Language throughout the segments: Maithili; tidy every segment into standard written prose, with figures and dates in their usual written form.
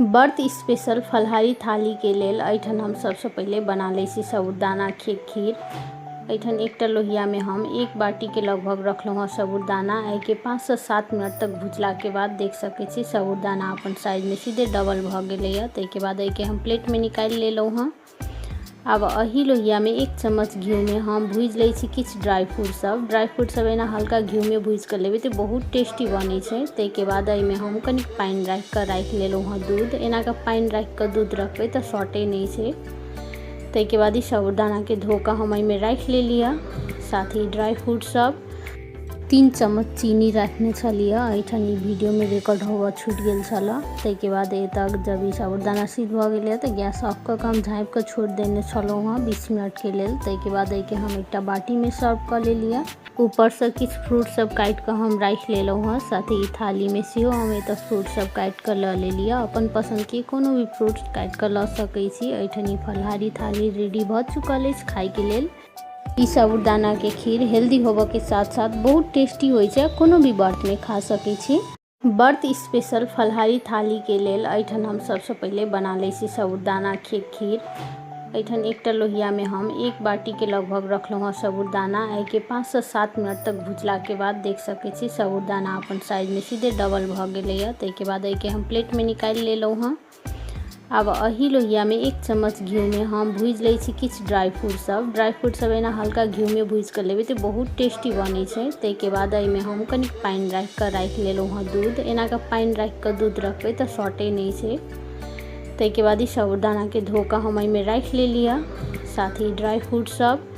व्रत स्पेशल फलाहारी थालीके लेल एहिठाम हम सबसँ पहिले बना लै छी साबूदानाके खीर। एहिठाम एकटा लोहियामे हम एक बाटीके लगभग रखलहुँ हँ साबूदाना। एहिके 5 से 7 मिनट तक भुजलाके बाद देख सकै छी साबूदाना अपन साइजमे सीधे डबल भऽ गेलैए। ताहिके बाद एहिके हम प्लेटमे निकालि लेलहुँ हँ। आब एही लोहियामे एक चम्मच घीमे हम भूजि लै छी किछु ड्राइ फ्रूट सब। ड्राइ फ्रूट सब एना हल्का घीमे भूजि कऽ लेबै तऽ बहुत टेस्टी बनै छै। ताहिके बाद एहिमे हम कनिक पानि राखि कऽ राखि लेलहुँ हँ दूध। एना कऽ पानि राखि कऽ दूध रखबै तऽ सटै नहि छै। ताहिके बाद ई साबूदानाके धो कऽ हम एहिमे राखि लेलियै, साथ ही ड्राइ फ्रूट सब। 3 चम्मच चीनी राखने छलियै। एहिठाम ई वीडियोमे रिकॉर्ड होबऽ छूटि गेल छल। ताहिके बाद एतऽ जब ई साबूदाना सिद्ध भऽ गेलै तऽ गैस ऑफ कऽ कऽ हम झाँपि कऽ छोड़ि देने छलहुँ हँ 20 मिनटके लेल। ताहिके बाद एहिके हम एकटा बाटीमे सर्व कऽ लेलियै। ऊपरसँ किछु फ्रूट सब काटि कऽ हम राखि लेलहुँ हँ। साथ ही थालीमे सेहो हम एतऽ फ्रूट सब काटि कऽ लऽ लेलियै। अपन पसन्दके कोनो भी फ्रूट काटि कऽ लऽ सकै छी। एहिठाम ई फलाहारी थाली रेडी भऽ चुकल अछि खायके लेल। ई साबूदानाके खीर हेल्दी होबऽके साथ साथ बहुत टेस्टी होइ छै, कोनो भी व्रतमे खा सकै छी। व्रत स्पेशल फलाहारी थालीके लेल एहिठाम हम सबसँ पहिले बना लै छी साबूदानाके खीर। एहिठाम एकटा लोहियामे हम एक बाटीके लगभग रखलहुँ हँ साबूदाना। एहिके 5 से 7 मिनट तक भुजलाके बाद देख सकै छी साबूदाना अपन साइजमे सीधे डबल भऽ गेलैए। ताहिके बाद एहिके हम प्लेटमे निकालि लेलहुँ हँ। आब एही लोहियामे एक चम्मच घीमे हम भूजि लै छी किछु ड्राइ फ्रूट सब। ड्राइ फ्रूट सब एना हल्का घीमे भूजि कऽ लेबै तऽ बहुत टेस्टी बनै छै। ताहिके बाद एहिमे हम कनिक पानि राखि कऽ राखि लेलहुँ हँ दूध। एना कऽ पानि राखि कऽ दूध रखबै तऽ सटै नहि छै। ताहिके बाद ई साबूदानाके धो कऽ हम एहिमे राखि लेलियै, साथ ही ड्राइ फ्रूट सब।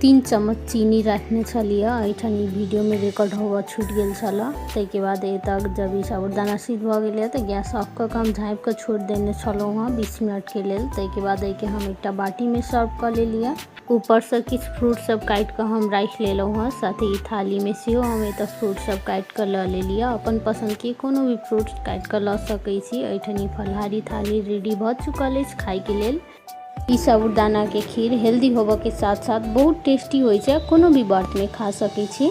3 चम्मच चीनी राखने छलियै। एहिठाम ई वीडियोमे रिकॉर्ड होबऽ छूटि गेल छल। ताहिके बाद एतऽ जब ई साबूदाना सिद्ध भऽ गेलै तऽ गैस ऑफ कऽ कऽ हम झाँपि कऽ छोड़ि देने छलहुँ हँ 20 मिनटके लेल। ताहिके बाद एहिके हम एकटा बाटीमे सर्व कऽ लेलियै। ऊपरसँ किछु फ्रूट सब काटि कऽ हम राखि लेलहुँ हँ। साथ ही थालीमे सेहो हम एतऽ फ्रूट सब काटि कऽ लऽ लेलियै। अपन पसन्दके कोनो भी फ्रूट काटि कऽ लऽ सकै छी। एहिठाम ई फलाहारी थाली रेडी भऽ चुकल अछि खायके लेल। ई साबूदानाके खीर हेल्दी होबऽके साथ साथ बहुत टेस्टी होइ छै, कोनो भी व्रतमे खा सकै छी।